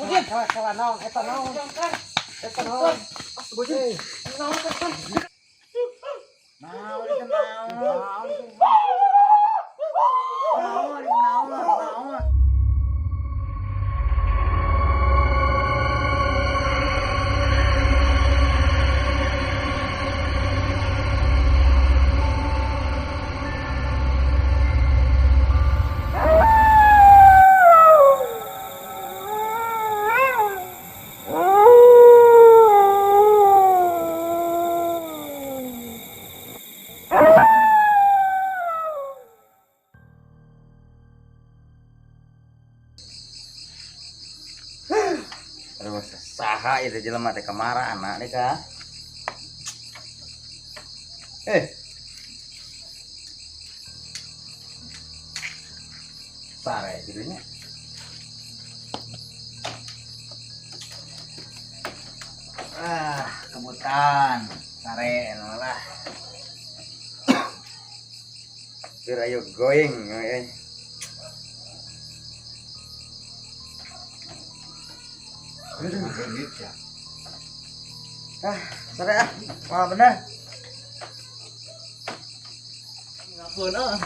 Astagfirullahaladzim. Kela naon eta naon? Eta naon? Astagfirullahaladzim. Naon eta? Naon itu naon? Naon naon naon. Aduh, saha itu jelema teh kamara anak deh ka. Eh. Sare judulnya. Ah, kebutan. Sare lah. Here are you going? Eh. Ah, sare ah. Wah, bener. Ngapain ah?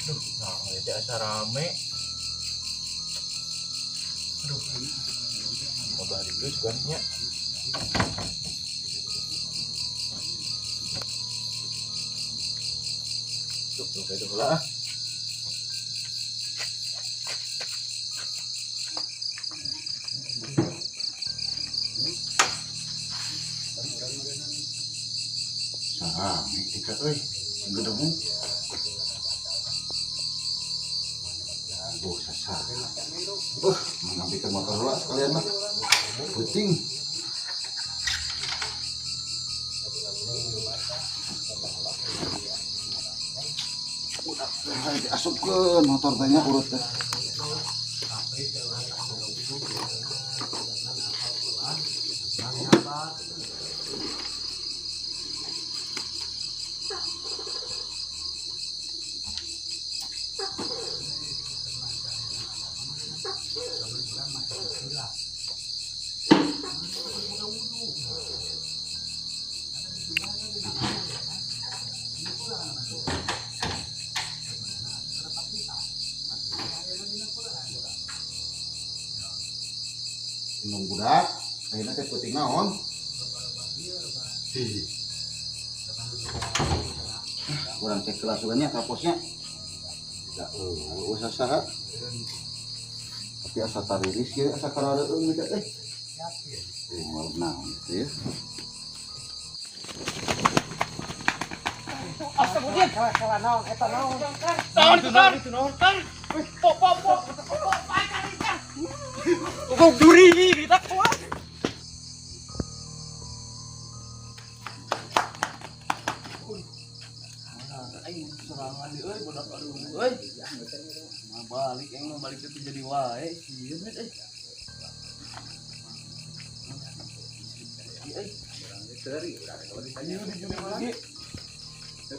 Duh, nah, itu asa rame. Aduh, mau balik dulu juga nya. Duh, tuh kayak itu lah. Sarame tika euy, gedebuk. Oh, sasa. Mengambilkan motor lah sekalian mah. Puting. Udah, diasupkeun motor teh nya urut teh. Indung budak, ayeuna teh peuting naon? Kurang cek kelas nya kaposnya. Da eueuh saha. Tapi asa tariris ieu asa karareueung teh teh. Moal naon teh ya. Astagfirullahaladzim. Kela naon eta naon? Naon itu naon? Itu naon kan? Pok pok pok. Kok duri kita kuat. Aing serangan deui euy budak aduh euy. Mah balik aing mah balik teh jadi wae sieun euy. Euy.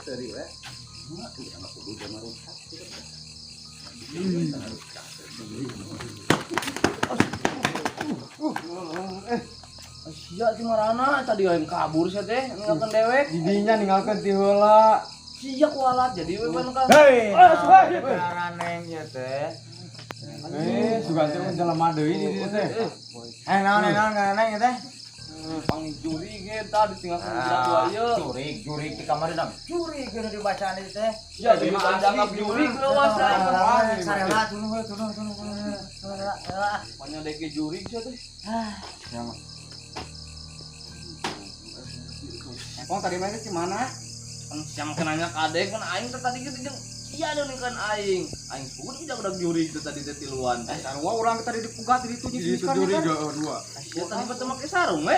Teri we. Mah urang kudu jama rusak. Sia ti marana tadi aing kabur sia teh ninggalkeun dewek. Didinya ninggalkeun ti heula. Sia kualat jadi we pan ka. Hei, Karaneng nya teh. Eh, sugan teh mun jelema deui di dieu teh. Eh, naon naon karaneng nya teh? Pang juri ge tadi ditinggalkeun budak dua ieu. Jurig, jurig di kamar dong. Jurig geus dibacaan itu teh. Ya jadi dianggap juri leuwas Sarela tuluh we tuluh tuluh tuluh. Banyak deke juri sia teh. Pong tadi mana di mana? Kan siang kenanya kadek kan aing teh tadi gitu jeung sia deui kan aing. Aing suud udah udah juri itu tadi teh tiluan. Eh, sarua urang tadi dipugat di ditu jeung Itu juri dua. Sia tadi batu make sarung we.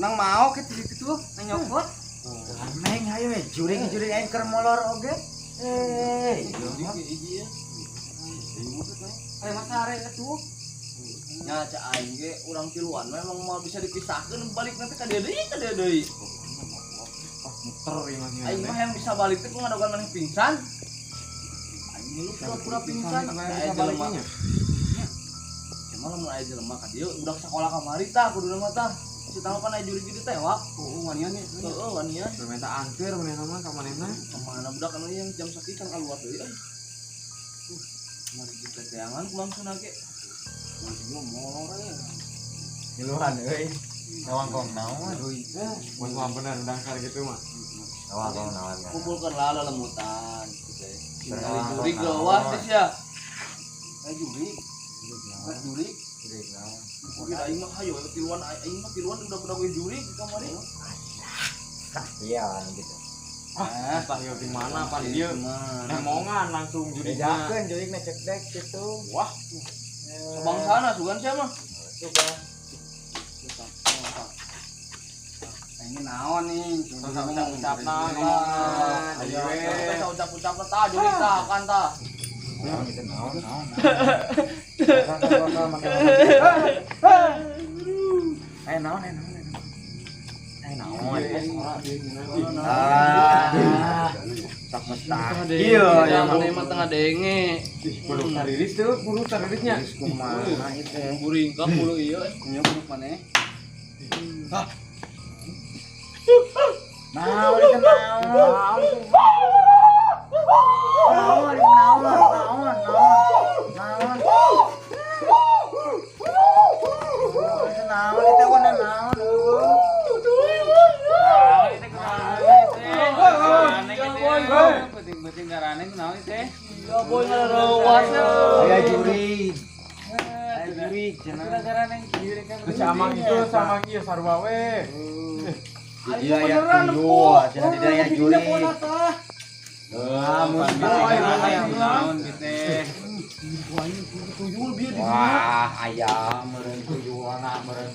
Nang mau kitu di ditu nang nyokot. Neng hayu we jurig jurig aing keur molor oge. Eh, Hiji ya. Ayo masare atuh. Nya cak aing ge urang tiluan memang mau bisa dipisahkeun balik nanti ka dieu deui ka dieu deui. Muter ieu mah. Aing mah yang bisa balik teh ku ngadogan maneh pingsan. Aing Ngilu pura-pura pingsan. Aya jelema. Cuma lamun aya jelema ka dieu budak sakola kamari tah kuduna mah tah. Si tahu kan aya jurig gitu tewak. Oh, wanian nya. Heeh, wanian. Minta angker manehna mah ka manehna. Kemana budak anu yang jam sakieu can kaluar deui euy. Mari kita teangan kumangsuna ge. Masih molor euy. Ngiluhan euy. Ngawangkong naon euy. Mun mah bener dangkar gitu mah. Ngawangkong naon. Kumpulkeun lah lelemutan gitu teh. Jurig gawas teh sia. Eh jurig. Jurig. Jurig naon. Oke, aing mah hayo tiluan aing mah tiluan udah gue jurig kamari. Iya gitu. Ah, tah di mana pan dieu? Nemongan langsung jurigna. Bejakeun jurigna cek dek gitu. Wah. Sabangsana sugan sia mah. Sugan. Ini naon nih? Ucap-ucapna ngomongna. Ayo we. Ucap-ucapna tah jurig tah kan tah. Naon itu naon naon. Eh naon eh naon. Eh naon. Ah. Sok mustahil ya maneh mah tengah denge. Bulu tariris tuh, bulu taririsnya. Kumaha ieu Buringkak bulu ieu. Nya bulu maneh. Hah. Naon itu naon? Naon naon naon naon. Naon itu naon naon. Penting-penting garane naon teh. Ya boy ngarewas. Aya jurig. Aya jurig cenah. Garane jurig kan. Samang itu samang ieu sarua we. Di dia aya tuyul, cenah di dia aya jurig. Ah, naon teh. Tuyul bieu di dieu. Wah, ayam meureun tuyulna meureun.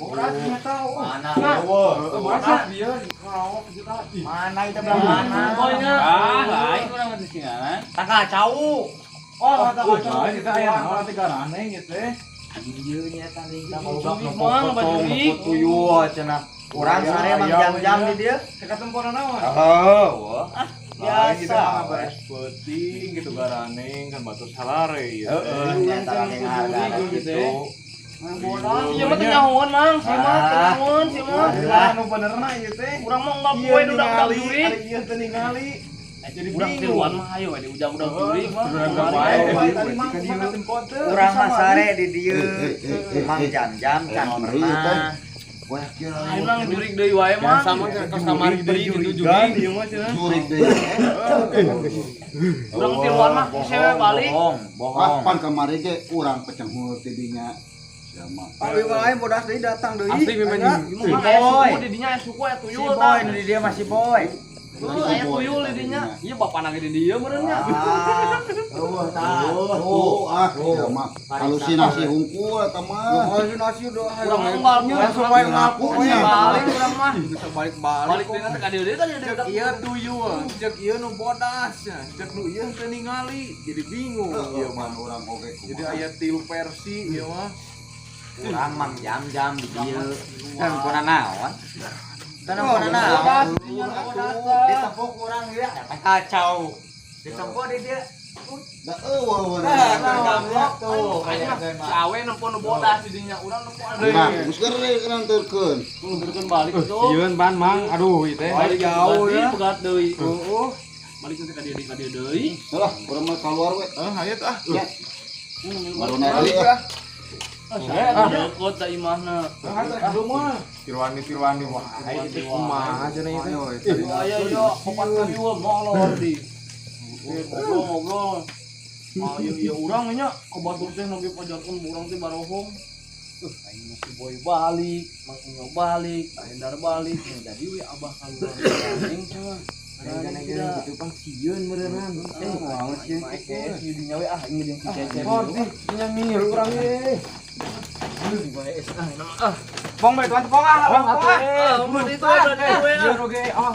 Mana? Mana bieu ngelawak kita. Mana itu belah mana? Pokoknya. Ah, lain urang mah tinggalan. Tangka cau. Oh, tangka kita aya naon teh garane gitu teh. Ieu nya tadi Jurig mah loba jurig. Tuyul cenah. Urang sare mang jam-jam di dieu. Sekatemporan naon? Oh, wah. Biasa Biasa. Beres peuting gitu garaneng kan batur salare ieu. Heeh, nyata harga gitu. Bodas, ieu mah teu nyahoan mang, sia mah teu nyahoan sia mah. Lah nu benerna ieu teh. Urang mah unggal poe nu udah jurig. Ari ieu teu ningali. Jadi urang tiluan mah hayo we di ujang-ujang jurig mah. Urang mah sare di dieu. Mang jam-jam can pernah. Aing mah jurig deui wae mah. Sama ke kamari deui gitu jurig. Ieu mah cenah. Jurig deui. Urang tiluan mah sewe balik. Bohong, bohong. Pan kamari ge urang pecenghul ti dinya. Siapa? Abi mah aing bodas deui datang deui. Asli memang Ieu mah aya suku di dinya aya suku aya tuyul Si boy di dieu masih boy. Tuh aya tuyul di dinya. Ieu bapana ge di dieu meureun nya. Eueuh tah. Oh, ah, sia mah halusinasi hungkul eta mah. Halusinasi doa. Urang unggal langsung wae ngaku nya. Balik urang mah. Bisa balik-balik. Balik deui teh ka dieu deui ka dieu deui. Cek ieu tuyul, cek ieu nu bodas, cek nu ieu teu ningali. Jadi bingung ieu mah urang oge kumaha. Jadi aya tilu versi ieu mah. Urang mang jam-jam di dieu. Dan pona naon? Tanam pona naon? Ditepuk urang ieu kacau. Ditepuk di dieu. Da eueuh Nah, tuh. Si awe nempo nu bodas di dinya, urang nempo anu. Nah, geus geure nganterkeun. Nganterkeun balik tuh. Sieun ban mang, aduh ieu teh. Balik jauh ya. Pegat deui. Heeh. Balik teh ka dieu deui ka dieu deui. Lah, urang mah keluar we. Heeh, hayu ah. Ya. Baru deui ah. Ah, deukeut da imahna. Tirwani-tirwani wah, ieu teh kumaha cenah ieu teh. Aya ieu opat tuyul molor di. Ngobrol-ngobrol. Ah, ieu ieu urang nya ka batur teh nu pajarkeun urang teh barohong. Aing mah si boy balik, Mang Inyo balik, Hendar balik, jadi we abah kaluar aing cenah. Gara-gara gitu pang sieun meureunnan. Eh, naon sih si dinya we ah aing jeung si Cecep. Oh, nya ngilu urang ye. Ah, Pong bae tuan pong ah, pong ah. itu berarti we. Sieun oge. Ah,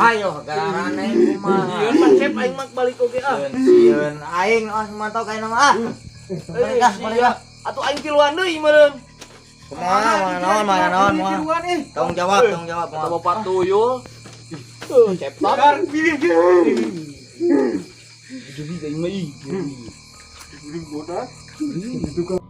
Ayo garane kumaha. Sieun mah Cep aing mah balik oge ah. Sieun aing ah mantau kaina mah ah. Balik ah, balik ah. Atuh aing tiluan deui meureun. Kumaha, mana naon, mana naon, moal. Tanggung jawab, tanggung jawab, Atau moal. bapak tuyul. Tuh, cepat. pilih. Jadi aing mah ih. Beli bodas. Itu kan.